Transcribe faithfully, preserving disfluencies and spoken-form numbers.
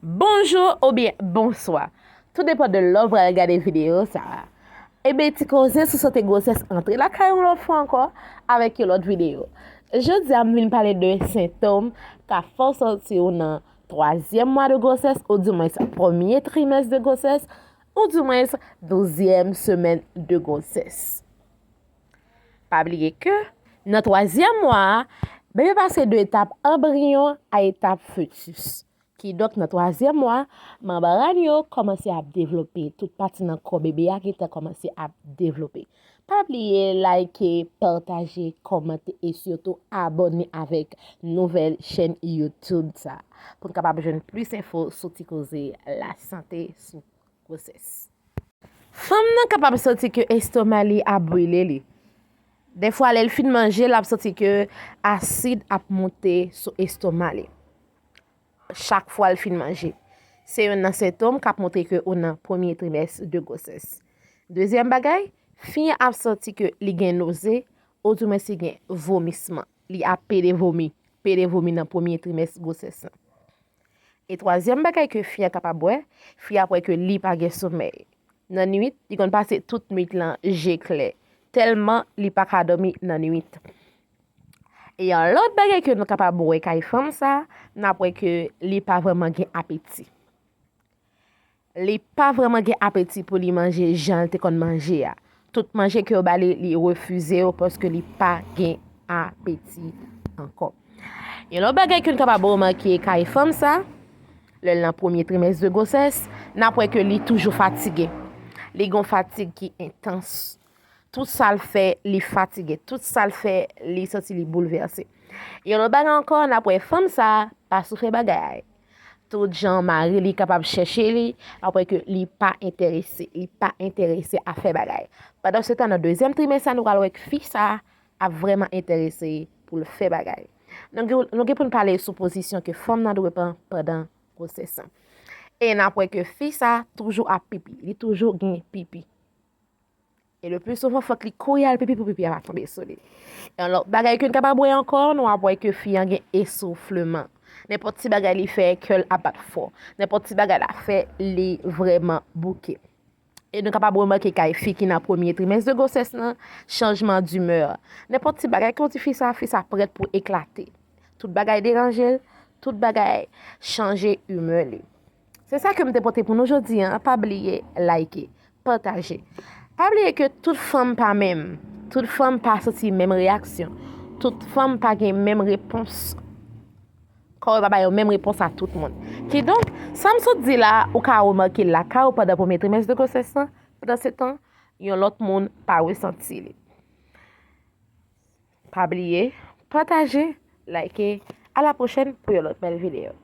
Bonjou oubyen bonswa. Tou depann de lè w pral gade videyo sa a. Ebyen, ti koze sou sante gwosès antre lakay ou yon lòt fwa ankò avèk yon lòt videyo. Jodi a, m vin pale de sentòm k ap fè w santi w nan twazyèm mwa de gwosès, oudimwens premye trimès de gwosès, oudimwens douzyèm semèn de gwosès. Pa bliye ke nan twazyèm mwa a, bebe pase de etap anbriyon a etap fetis. Kidonk, nan twazyèm mwa, manbràn yo kòmanse ap devlope, tout pati nan kò bebe a gentan kòmanse ap devlope. Pa bliye like, pataje, kòmante e sitou abòne avèk nouvèl chèn YouTube sa a pou n kapab jwenn plis enfo sou ti koze lasante sou gwosès. Fanm nan kapab santi ke estoma li ap brile li. Defwa, lè l fin manje, l ap santi ke asid ap monte sou estoma li chak fwa l fin manje. Se youn nan sentòm k ap montre ke ou nan premye trimès de gwosès. Dezyèm bagay, fi an ap santi ke li gen noze, oudimwens li gen vomisman. Li ap pede vomi, pede vomi nan premye trimès gwosès lan. E twazyèm bagay ke fi an kapab wè, fi a ap wè ke li pa gen somèy. Nan nwit, li konn pase tout nwit lan je klè, tèlman li pa ka dòmi nan nwit. E yon lòt bagay ke nou kapab wè kay fanm sa, n ap wè ke li pa vrèman gen apeti. Li pa vrèman gen apeti pou li manje jan l te konn manje a. Tout manje ke yo ba li, li refize yo paske li pa gen apeti ankò. Yon lòt bagay ke n kapab remake kay fanm sa, lè l nan premye trimès de gwosès, n ap wè ke li toujou fatige. Li gen yon fatig ki entans. Tout sa l fè, li fatige. Tout sa l fè, li santi li boulvèse. Yon lòt bagay ankò, n ap wè fanm sa pa sou fè bagay. Tout jan mari li kapab chèche li, ap wè ke li pa enterese. Li pa enterese a fè bagay. Pandan se tan, nan dezyèm trimès sa, nou pral wè ke fi sa ap vrèman enterese pou l fè bagay. Nou gen, nou gen pou n pale sou pozisyon ke fanm nan dwe pran pandan gwosès lan. E n ap wè ke fi sa toujou ap pipi. Li toujou gen pipi. E le pli souvan, fòk li kouri al pipi pou pipi a pa tonbe sou li. Yon lòt bagay ke n kapab wè ankò, nou ap wè ke fi an gen esoufleman. Nenpòt ti bagay li fè, kè l ap bat fò. Nenpòt ti bagay l ap fè, li vrèman bouke. E nou kapab remake kay fi ki nan premye trimès de gwosès lan, chanjman dimè. Nenpòt ti bagay ke w di fi sa, fi sa prèt pou eklate. Tout bagay deranje l, tout bagay chanje imè li. Se sa ke m te pote pou nou jodi a. Pa bliye like, pataje. Pa bliye ke tout fanm pa menm. Tout fanm pa santi menm reyaksyon. Tout fanm pa gen menm repons. Kò yo pa ba yo menm repons a tout moun. Kidonk, sa m sot di la, ou ka remake l lakay ou pandan premye trimès de gwosès lan, pandan se tan, yon lòt moun pa resanti li. Pa bliye, pataje, like, a la pwochèn pou yon lòt bèl videyo.